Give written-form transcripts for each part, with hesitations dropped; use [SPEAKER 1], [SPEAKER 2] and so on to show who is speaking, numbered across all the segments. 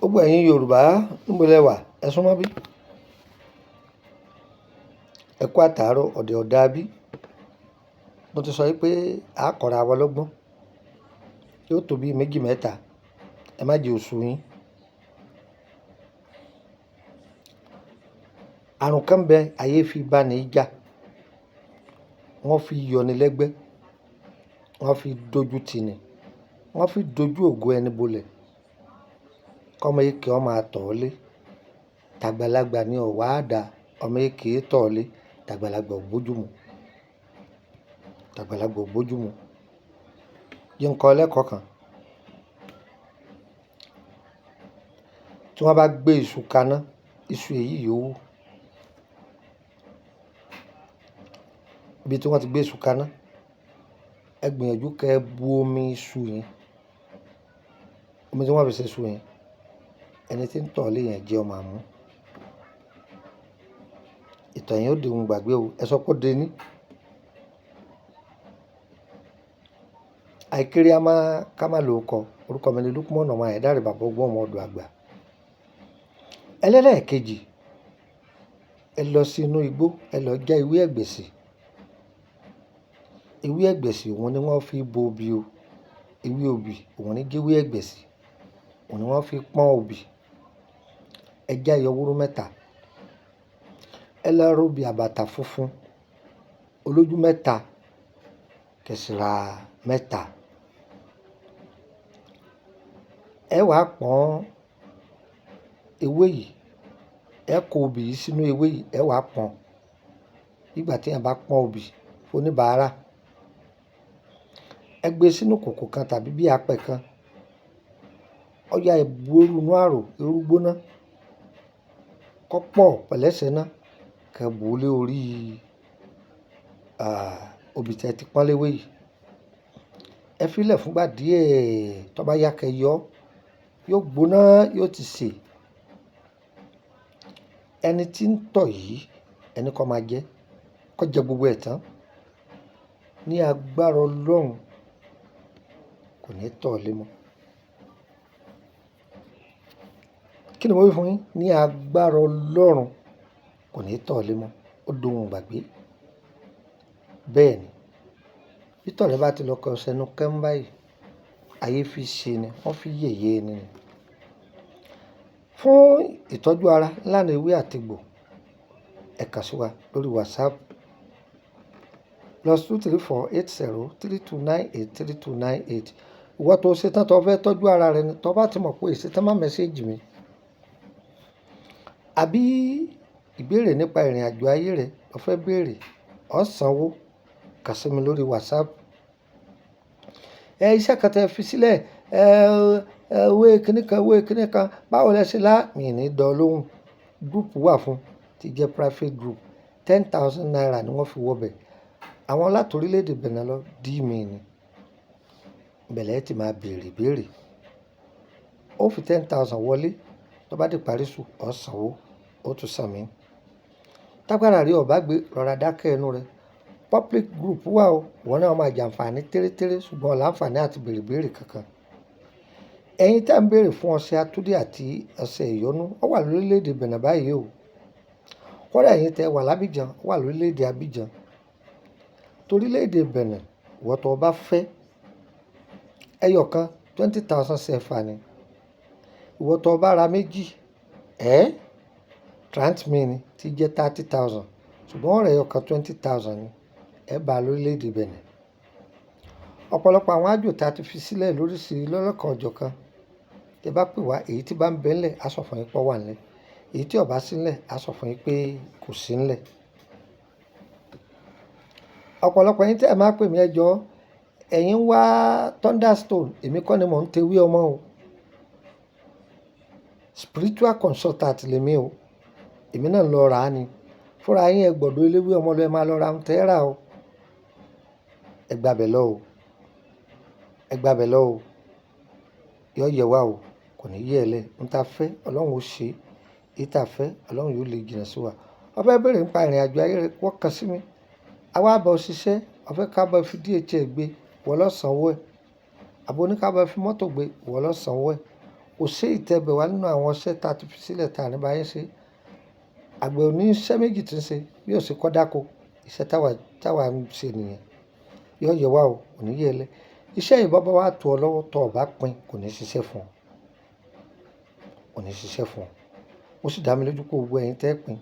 [SPEAKER 1] Gbogbo ẹ̀yin Yorùbá níbo lẹ wà? Ẹ súnmọ́ bí? Ẹ kú àtàárọ̀, ọ̀dẹ̀ ò dáa bí? Mo ti sọ wípé a kọ́ra wa lọ́gbọ́n. Yóò tó bí méjì mẹ́ta. Ẹ má jẹ oṣù yín. Àrùn kan bẹ ayé fi bá ní jà. Wọ́n fi yọni lẹ́gbẹ́. Wọ́n fi dojú tini. Wọ́n fi dojú ògo ẹni bolẹ̀. Kọ́mọ èké ọ máa tọ̀ ọ́ lé. Tàgbàlagbà ni ọ̀ wá dà. Ọmọ èké tọ̀ ọ́ lé. Tàgbàlagbà ò bójú mu. Tàgbàlagbà ò bójú mu. Jẹ́ n kọ́ ọ lẹ́kọ̀ọ́ kan. Tí wọ́n bá gbé iṣu kaná, iṣu èyí yóò wú. Ibi tí wọ́n ti gbé iṣu kaná, ẹ gbìyànjú kí ẹ bu omi iṣu yẹn. Omi tí wọ́n fi ṣe iṣu yẹn, ẹni tí ń tọ̀ ọ́ lé yẹn jẹ́ ó máa mú. Ìtàn yẹn ó di ohun ìgbàgbé o. Ẹ sọ pé ó de ní. Àìkéré a máa ká má lo ọkọ. Orúkọ mi ni Lukman ọmọ Ayédáre bàbá ogún ọmọ ọdọ àgbà. Ẹlẹ́lẹ́ẹ̀kejì, ẹ lọ sí inú igbó, ẹ lọ já ewé ẹ̀gbẹ̀sì. Ewé ẹ̀gbẹ̀sì òun ni wọ́n fi bo obì o. Ewé obì òun ní jẹ́ ewé ẹ̀gbẹ̀sì. Òun ni wọ́n fi pọ́n obì. Ẹ já ẹyọ wóró mẹ́ta. Ẹ lọ ra obì àbàtà funfun olójú mẹ́ta, kẹ̀sì ra mẹ́ta. Ẹ wá pọ́n ewé yìí. Ẹ kó obì yìí sínú ewé yìí, ẹ wá pọ́n. Nígbà tí ẹ̀yin bá pọ́n obì fún oníbàárà, ẹ gbé sínú kòkò kan tàbí bí apẹ kan. Ó yá ẹ bu eru inú ààrò, eru gbóná. Kó pọ̀ pẹ̀lẹ́sẹ̀ náà kí ẹ bu lé orí, obì tí ẹ ti pọ́n léwé yìí. Ẹ fi lẹ̀ fún ìgbà díẹ̀, tó bá yá kí ẹ yọ, yóò gbóná, yóò ti sè. Ẹni tí ń tọ̀ yìí, ẹni kó máa jẹ, kó jẹ gbogbo ẹ̀ tán. Ní agbára Ọlọ́run, kò ní tọ̀ ọ́ lé mọ́. Kí ni mo wí fún yín? Ní agbára Ọlọ́run, kò ní tọ̀ ọ́ lé mọ́. Ó dohun ìgbàgbé. Bẹ́ẹ̀ ni. Bí tọ̀ rẹ bá ti lọ kọ ṣẹnu kẹ́ń báyìí, ayé fi ṣe ni, wọ́n fi yẹ̀yẹ́ ẹni ni. Fún ìtọ́jú ara lánàá ewé àti egbò, ẹ kàn sí wa lórí WhatsApp +234 80 32 98 32 98. Ìwọ tó ṣe tán tó fẹ́ tọ́jú ara rẹ ni, tó bá ti mọ̀ pé ìṣe tán má message mi. Àbí ìbéèrè nípa ìrìnàjò ayé rẹ o fẹ́ béèrè, ó sanwó, kàn sí mi lórí WhatsApp. Ẹ iṣẹ́ kan tí ẹ fi sílẹ̀, ewé kíní kan, ewé kíní kan, báwo lẹ ṣe lá? Mi ò ní dán ọ lóhùn. Group wà fún tí jẹ́ private group. 10,000 naira ni wọ́n fi wọ bẹ̀. Àwọn láti orílẹ̀ èdè Benin lọ dí mi ni. Ibẹ̀ lẹ ti máa béèrè béèrè. Ó fi 10,000 wọlé, tó bá di ìparí oṣù, ó sanwó, ó tún san mí. Tágbára rí ò bá gbé, rọra dákẹ́ ẹnu rẹ. Public group wà o. Ìwọ náà máa jàǹfàní tẹ́rẹ́tẹ́rẹ́ ṣùgbọ́n ò láǹfàní àti béèrè béèrè kankan. Ẹ̀yin tí à ń béèrè fún ọṣẹ atúdí àti ọṣẹ ìyọnu, ó wà lórílẹ̀ èdè Benin báyìí o. Kódà ẹ̀yin tí ẹ wà lábíjan, ó wà lórílẹ̀ èdè Abidjan. Torílẹ̀ èdè Benin, ìwọ tó bá fẹ́ ẹyọ kan 20,000 CFA ni. Ìwọ tó bá ra méjì, trente mille ni tí jẹ́ 30,000. Ṣùgbọ́n ọ̀rẹ́ ẹyọ kan 20,000 ni. Ẹ bá lórílẹ̀ èdè Benin. Ọ̀pọ̀lọpọ̀ àwọn àjò tí a ti fi sílẹ̀ lóríṣiríṣi lọ́lọ́kan ọjọ́ kan. Tí ẹ bá pè wá, èyí tí bá ń bẹ nílẹ̀, a sọ fún yín pé ó wà nílẹ̀. Èyí tí ò bá sí nílẹ̀, a sọ fún yín pé kò sí nílẹ̀. Ọ̀pọ̀lọpọ̀ ẹ̀yin tí ẹ máa pè mí ẹ jọ, ẹ̀yin ń wá Thunderstone, èmi kọ́ ni mò ń tewé ọmọ o. Spiritual consultant lèmi o. Èmi náà ń lọ rà á ni. Fúnra yín ẹ gbọdọ̀ eléwé ọmọ lọ, ẹ máa lọ ra ohun tí ẹ rà o. Ẹ gba bẹ̀ lọ o. Ẹ gba bẹ̀ lọ o. Yọ yẹ wá o. Kò ní yẹ ẹ lẹ́. Ohun tí a fẹ́, Ọlọ́run ó ṣe. Èyí tí a fẹ́, Ọlọ́run yóò lè jìnnà sí wa. Ó fẹ́ béèrè nípa ìrìnàjò ayé rẹ, wọ́n kàn sí mi. A wá bá ọ ṣiṣẹ́, ó fẹ́ ká bá ọ fi DHL gbé, ìwọ ló sanwó ẹ̀. Àbí ó ní ká bá ọ fi mọ́tò gbé, ìwọ ló sanwó ẹ̀. Kò sí ìtẹ̀bẹ̀ wá nínú àwọn iṣẹ́ ta ti fi sílẹ̀ tá ní bá yín ṣe. Àgbẹ̀ ò ní iṣẹ́ méjì tí ń ṣe bí ó ṣe kọ́ dáko. Iṣẹ́ táwa ń ṣe nìyẹn. Yóò yẹ wá o, kò ní yẹ lẹ́. Iṣẹ́ yìí bá wá tó ọ lọ́wọ́, tó ò bá pín, kò ní ṣiṣẹ́ fún ọ. Kò ní ṣiṣẹ́ fún ọ. Ó sì dá mi lójú pé gbogbo ẹ̀yin tẹ́ pín,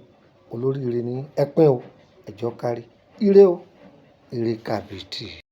[SPEAKER 1] olóríire ni yín. Ẹ pín o, ẹ jọ kárí. Ire o, ire kàbìtì.